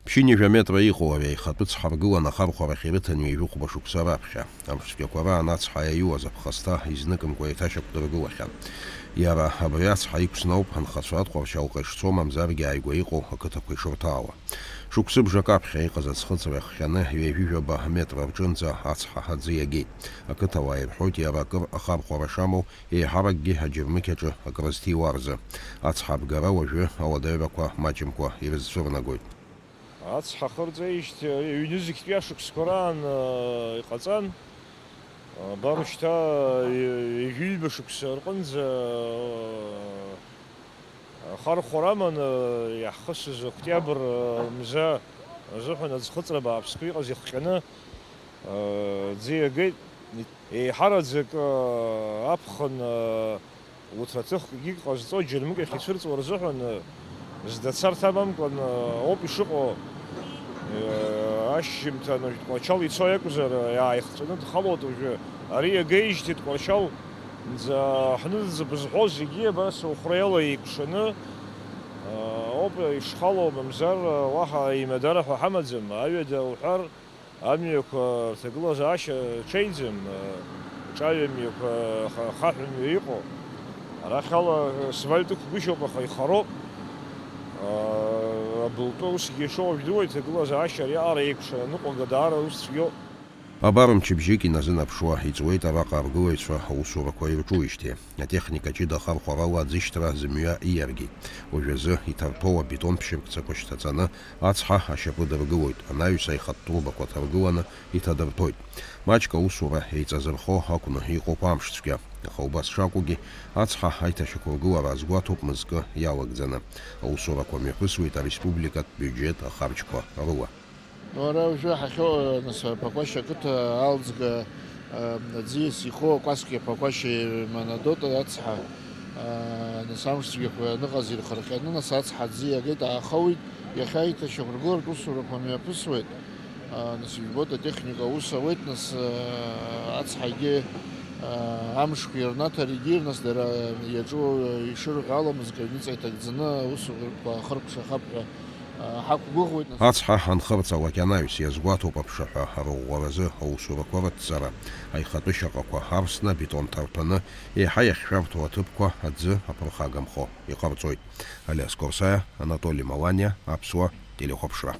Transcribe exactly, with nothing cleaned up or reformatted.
Ԥшьынҩажәа метра иҟоу ари аихатәы цҳа ргылан ахархәарахь ирыҭан ҩажәи хәба шықәса раԥхьа. Амшцәгьақәа раан ацҳа иаиуаз аԥхасҭа изныкымкәа еиҭашьақәдыргылахьан. Иара абри ацҳа иқәсны ауп анхацәа Аҭҟәарчалҟа ишцо, мамзаргьы ааигәа иҟоу ақыҭақәа ишырҭаауа. Шықәсыбжак аԥхьа иҟаз аӡхыҵра иахҟьаны ҩажәи жәаба метра рҿынӡа ацҳа аӡы иагеит. Ақыҭауаа ирҳәоит, иара акыр ахархәара шамоу, еиҳаракгьы аџьармыкьаҿы акрызҭиуа рзы. Ацҳа абгара уажәы ауадаҩрақәа маҷымкәа ирызцәырнагоит. Ацҳа ахырҵеижьҭеи ҩнызқьтәи ашықәсқәа раан, э, иҟаҵан. Абар шьҭа, э, ҩажәи ҩба шықәса рҟынӡа, э, ахархәара аманы, э, иаҳхысыз октиабр, э, мза азыҳәан аӡхыҵра бааԥсқәа иҟаз ихҟьаны, э, аӡы иагеит. Еиҳараӡак, э, аԥхын, э, Урҭ аҭыхгьы ҟазҵо џьармыкьахь ицәырҵуа рзыҳәан, зда царҭа амамкәан, ауп ишыҟоу. Ашьжьымҭан уажә Тҟәарчал ицо иакәзар, иааихҵәаны дхалоит уажәы. Ари иагеижьҭеи Тҟәарчал нӡа ҳныӡӡа бызҳәоу зегьы абас ухәра иала еикәшаны, ауп ишхало, мамзар уаҳа еимадара ҳәа ҳамаӡам. Аҩада уҳәар, Амҩақәа рҭагылазаашьа ҽеиӡам, ҿаҩа мҩақәа, ха-, хаҳә мҩа иҟоу. Арахь ала асфальт ықәгәышьоуп, аха ихароуп. Абылтәы усгьы ишоуа жәдыруеит, ҭагылазаашьа ариаҟара еиқәшара аныҟәага даара ус цәгьоуп. Абар мчыбжьык иназынаԥшуа иҵуеит араҟа аргылаҩцәа аусурақәа ирҿуижьҭеи. Атехника ҷыда ахархәарала аӡышьҭра зымҩа ииаргеит. Уажәазы иҭарҭәоу абетон ԥшьыркцақәа шьҭаҵаны, ацҳа ашьапы дыргылоит, анаҩс аихатә трубақәа ҭаргыланы иҭадырҭәоит. Маҷк аусура еиҵазырхо акәны иҟоуп амшцәгьа, аха убас шакәугьы, ацҳа аиҭашьақәыргылара азгәаҭоуп мызкы иалагӡаны. Аусурақәа мҩаԥысуеит ареспубликатә биуџьет ахарџьқәа рыла. Уара уажәы ҳахьоу, нас, Ԥақәашь ақыҭа алҵга, а, аӡиас ихоу акәасқьа Ԥақәашь иманадота ацҳа, а, нас, амшцәгьақәа аныҟаз ирхырҟьаны, нас, ацҳа аӡы иагеит, аахауеит, иахьа аиҭашьақәыргылартә усурақәа мҩаԥысуеит, а, нас, ижәбоит, атехника аус ауеит, нас, а, ацҳагьы, а, амшқәа ирнаҭар егьир, нас, дара иаҿу ишырҳәо ала, мызкы аҩныҵҟа иҭагӡаны аусурақәа ахыркәшахап ҳәа ҳақәгәыӷуеит, нас. Ацҳа анхырҵалак анаҩс иазгәаҭоуп аԥшаҳәа арӷәӷәаразы аусурақәа рыҭҵара, аихатәы шьаҟақәа арсны абетон ҭарҭәаны, еиҳа иахьшәарҭоу аҭыԥқәа аӡы аԥырхагамхо иҟарҵоит. Алиас Корсаиа, Анатоли Маланиа, Аԥсуа телехәаԥшра.